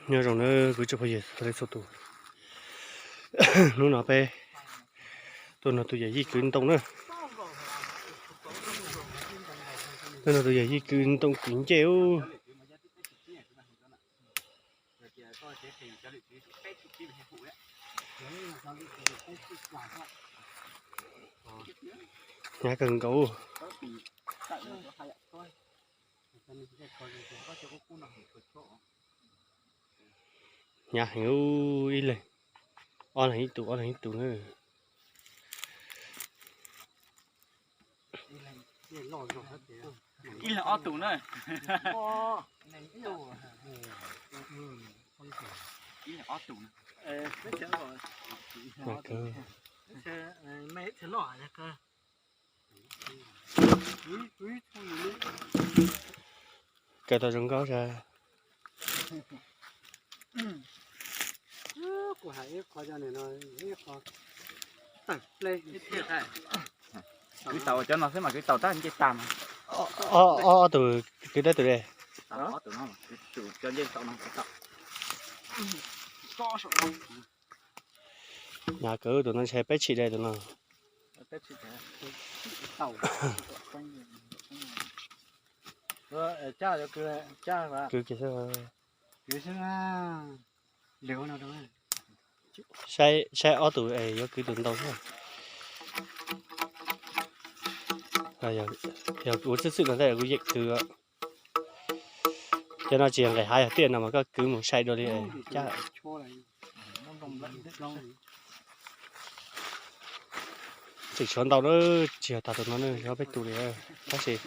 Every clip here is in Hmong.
Nyob zoo na kuv tsoom phooj ywg txhua leej txhua tus. Hnub no peb tuaj nrog tus yawm yij kwv ntoo na. Tuaj nrog tus yawm yij kwv ntoo kwv ncej ub. Hnyav kawg nkaus. Hnyav heev, ib leeg, ob leeg ib tus, ob leeg ib tus na. Ib leeg ob tus na. Ib leeg ob tus na. Kaw tau zoo nkauj sas. Kwv tau cov no xwb mas kwv tau tag ncej tag mas. Ob tug kwv dab tus de. Ob tug no, cov ncej tau no. Hnyav kawg, tus no ntshai peb tshim de tus no. Kwv kiag xwb. Saib, saib ob tug es yuav kwv tus ntau xwb. Yog kuv txwj txwm no ntag kuv yeem kwv. Cov no tsis yog nqes hav yog tiaj no mas koj kwv mus sai dua li cab. Tseem tshuav ntau na, tsis yog tag tus no na, yog peb tus li, tab sis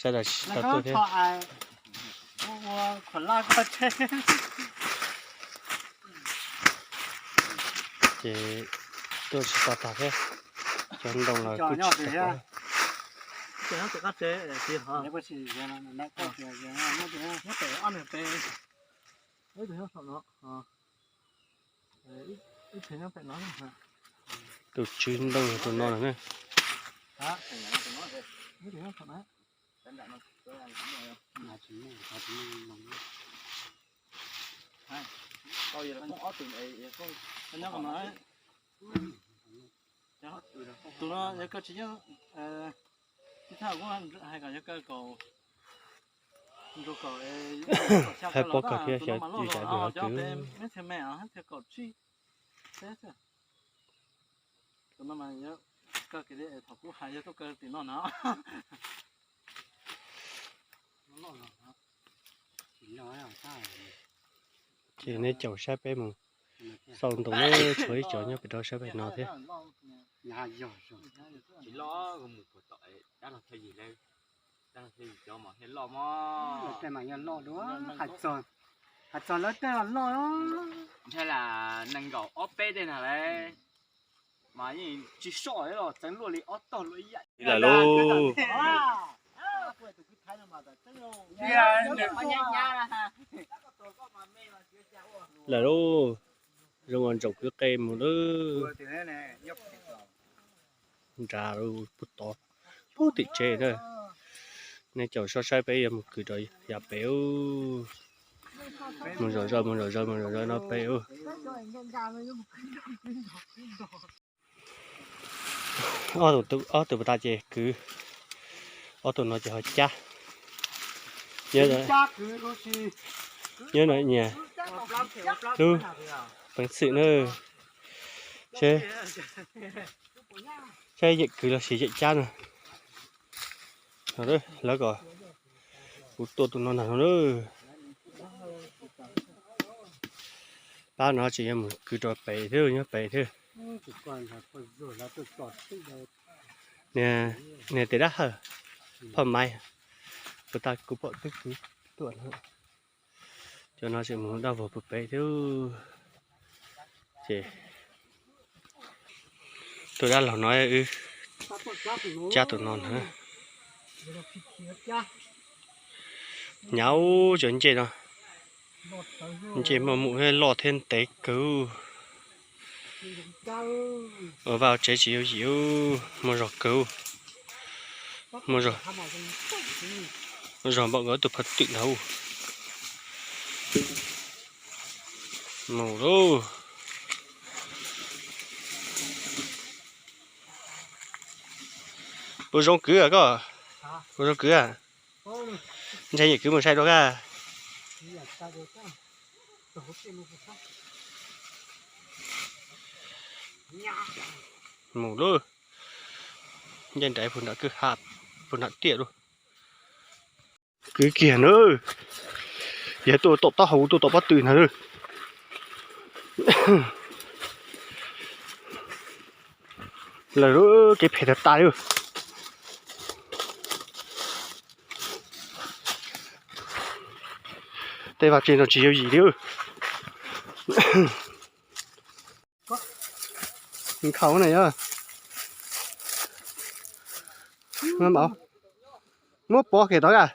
sawv daws tsis tau tuaj thiab. Ces tuaj tsis tau tag thiab, cov ntoo los kuj tsis tau. Tus tswv ntoo tus no na. Tus no yog koj tsis nyob, tib thaj kuv hais kom yog koj kaum, kaum xya, hais pov kom thiab, tus no mas loj zog, cov peb meb txhia me thiaj kaum tsib. Tus no mas yog koj kev li thaum kuv hais yog tuaj kaw tim no na. Ces nej caum saib peb mus xauj ntoo na, tshuav ib co nyob pem rau sab pem no thiab. Hais txog lawv tej loj, ntshai lam nees nkaum ob peb tej na lawm, mas yeej tsis soj los txeev luaj li ob tog luaj ib yam. Lawm lauj. Lawm lauj, zoo ua ntsoom kwv qe mus lawm. Nrad puag tod, puag tim tsev na. Nej caum soj saib peb yuav mus kwv rau yav pem ub. Mus zom zaws, mus zom zaws, mus zom zaws no pem ub. Ob tug, ob tug puas tas ces kwv, ob tug no ces ho cab. Nyob no nyias lub peev xwm na, seb yeem kwv los sis yeem cab na. Lawv kom kuv tua tus no ntag no na. Pab no tseem yuav mus kwv rau pem thiab, nyob pem thiab. Niag tes dab hawm, phoj maiv, puas tas kuv pom twb kwv tuaj na. Cov no tseem mus dab vog puag pem thiab. Ces tus dab laug no wb cab tus no na. Nyav cov ncej no, ncej muaj mus loj thiab ntev kawg. Ua vaj tsev tsis yooj yim, muaj zog kawg. Muaj zog npaum nkaus tus phaj twm ntag. Mus lauj. Puas zoo kwv koj? Puas zoo kwv? Ntshe yawm kwv mus sai dua koj. Mus lauj. Nce nraim puag nram kwj ha, puag nram tiaj lauj. Kwv kiag na. Yog tuaj tom taub hau, tuaj tom pob tw na. Lawm, kev phem tag tas li. Tej vaj tse no tsis yooj yim li. Nkhaus na yog. Muab pov kiag tod a.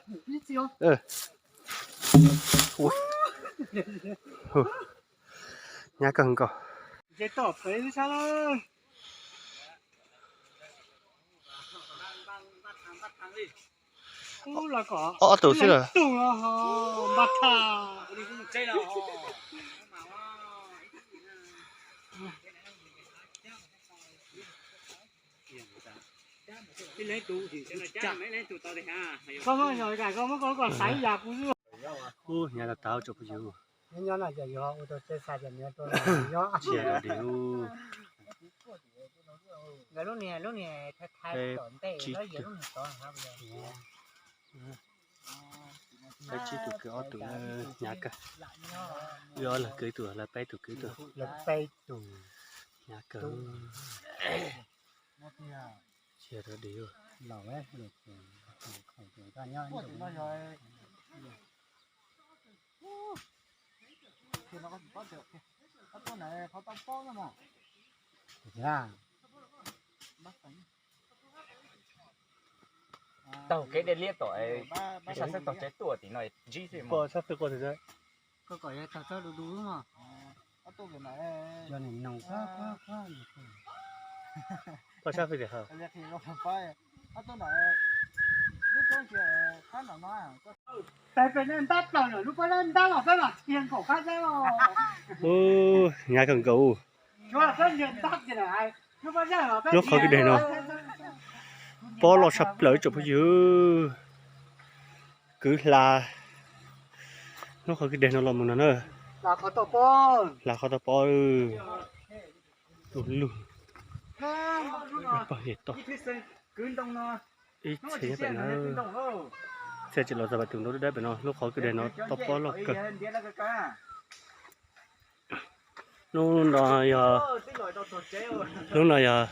Hnyav kawg nkaus. Ob tug xwb lawm. Hnyav tas tas tsoom phooj ywg. Ntsia dog dig. Peb tsib tug, peb tsib tug kwv ob tug na, hnyav kawg. Wb ob leeg kwv ib tug, lawv peb tug kwv ib tug. Hnyav kawg. Ntsia dog dig. Taug kev dej liab tom, sab tog tsev tuaj tim no ntsib xwb. Koj kom yog tog txhob du du mog. Poj sab fij tim hawm. Tais pem ntab plaws lawm, lub pob zeb ntab los sab nram txhia nkaum qab zeb os. Hnyav kawg nkaus. Lub qhov kwj deg no pob loj tshaj plaws tsoom phooj ywg. Kwv hla lub qhov kwj deg no los mus no na. Hla qhov toj pob. Tus lug pog yeg toj. Ib txhia nyob pem no. Txhia tsis los txog pem tus nroo dawb dawb pem no, lub qhov kwj deg no toj pob loj kawg. Lub no yog, lub no yog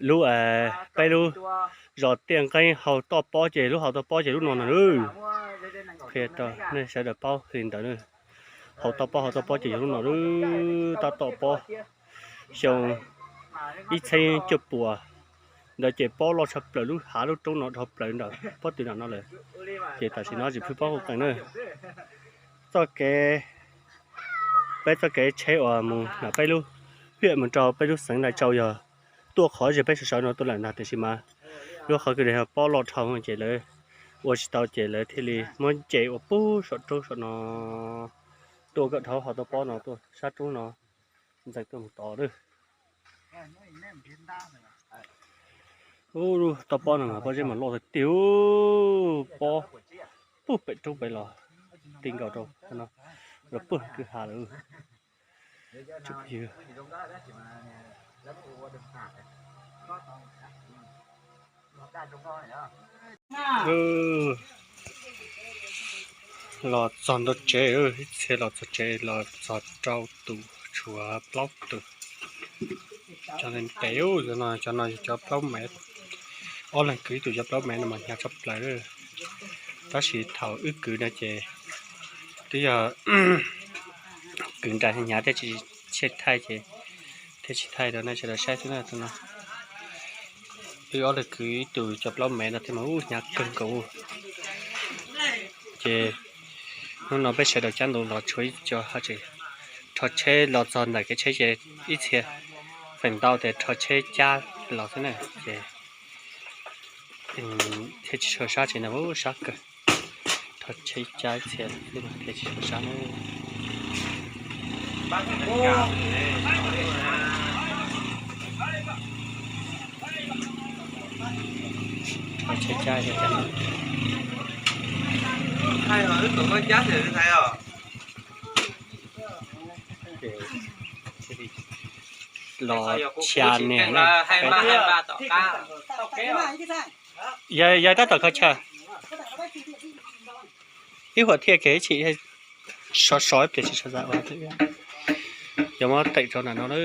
lub, peb lub zos Tiaj Nqeeb hau toj pob ces lub hau toj pob ces lub no no. Qhia rau nej sawv daws paub li ntawd. Hau toj pob, hau toj pob ces yog lub no. Tab tom pob xyoo ib txhiab cuaj puas ntawd ces pob loj tshaj plaws lub hav lub roob no dhau plaws ntawm pob tw nram no lawm. Ces tam sim no tsis pheej paub qees na. Txoj kev, peb txoj kev tsheb uas mus nram peb lub hiam mus rau peb lub xeev Lai Châu yog tuaj qhov ze peb sawv sawv no tuaj lawm ntag, tiam sis mas lub qhov kwj deg pob loj dhau ces lawv ua tsis tau ces lawv thiaj li muab nce ua puag saum roob saum no tuaj kom dhau hau toj pob no tuaj sab roob no ntxeev tuaj mus tod lawm. Ub, toj pob no mas pob zeb mas loj tiag tiag. Pob puag pem roob pem los ti nkaus rau no, los puag kwj ha lawm. Los txog ntawm tsev, ib txhia los txog tsev, los txog rau tus tshuav plaub tus. Cov ntev, cov no yog cov plaub mev. Ob leeg kwv ib tus cov plaub mev no mas hnyav tshaj plaws. Tab sis thaum wb kwv no ces twb yog kwv nra hnyav thiaj tsis thaij ces thiaj tsis thaij rau nej sawv daws saib xwb na. Tus no wb ob leeg kwv ib tus cov plaub mev no thiab mas ub hnyav kawg nkaus. Ces hnub no peb sawv daws cab ntoo los tshuav ib co haj tseem rho tsheb los txog ntawm kev tsheb ces ib txhia feem ntau tias rho tsheb cab los xwb na ces thiaj tsis tshua sab tsev ntawd, sab kawg. Rho tsheb cab ib txhia xwb mas thiaj tsis tshua sab na. Los tshia niam na. Yog tab tom kho chaw, ib huam thiaj kev tsis sov sov ib pliag tsis sov xav ua. Yuav muab teem rau nram no na.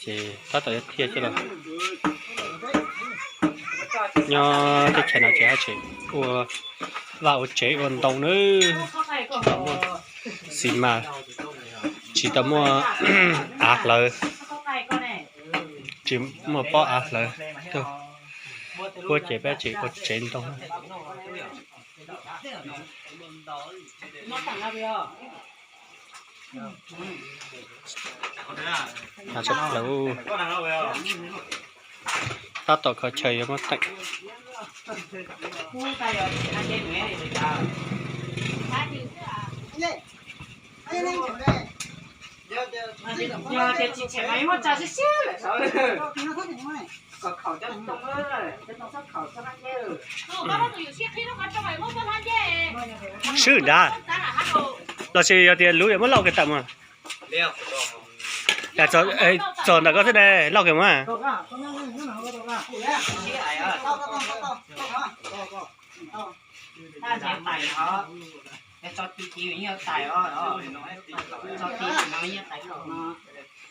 Ces tab tom yuav thiaj coj los. Nyob teb chaws no ces haj tseem ua vaj ua tsev ua ntoo na, tsis tau muaj xis mas, tsis tau muaj av hlawv, tsis muaj pob av hlawv. Tuaj ces peb tseem ua tsev ntoo. Tshaj plaws. Tab tom kho chaw yuav muab teem. Swb nrad, los sis yog tias luv yuav muab lauj kiag tawm mus. Txog ntawm koj xwb ne, lauj kiag mus.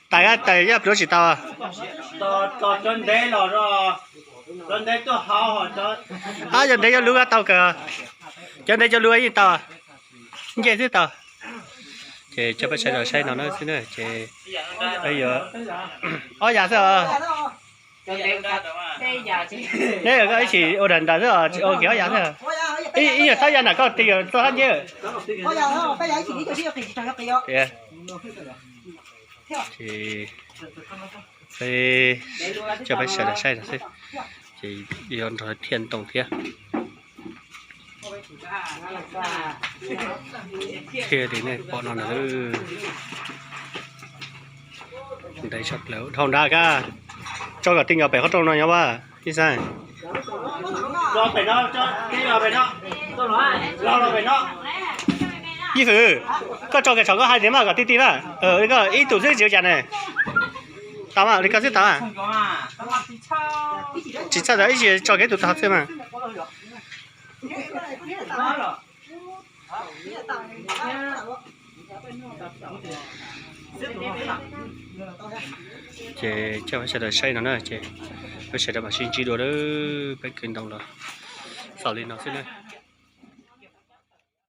Tais, tais yog pluav tsis tau. Ab, yog ntev yuav luv tau kawg, cov ntev cov luv yeej tau, nce xwb tau. Ces coj peb sawv daws saib no na xwb na ces peb yuav ob yam xwb os. Neb ib chim ua daim ntawd xwb os, ua kiag ob yam xwb. Ib yam tab yam nram koj tis txog hab nceb. Ces peb coj peb sawv daws saib no xwb, ces yuav nrog thiaj ntoo thiab. Thiaj li nej pom no na. Ntev tshaj plaws, dhau nrad kab, tso kom tij nkaus pem qhov rooj no nyob vaj ib xab. Yij Fwm, koj tso kev tsham koj hais tias mas kom tij tij mas, koj ib tug xwb tsis ua cas ne. Tau mas, li koj xwb tau. Tsis txhawj tau, ib tsis tso kev tus tau xwb mas. Ces coj peb sawv daws saib no na, ces peb sawv daws mam sib ntsib dua lawm, peb kwv ntoo los xaus li no xwb na.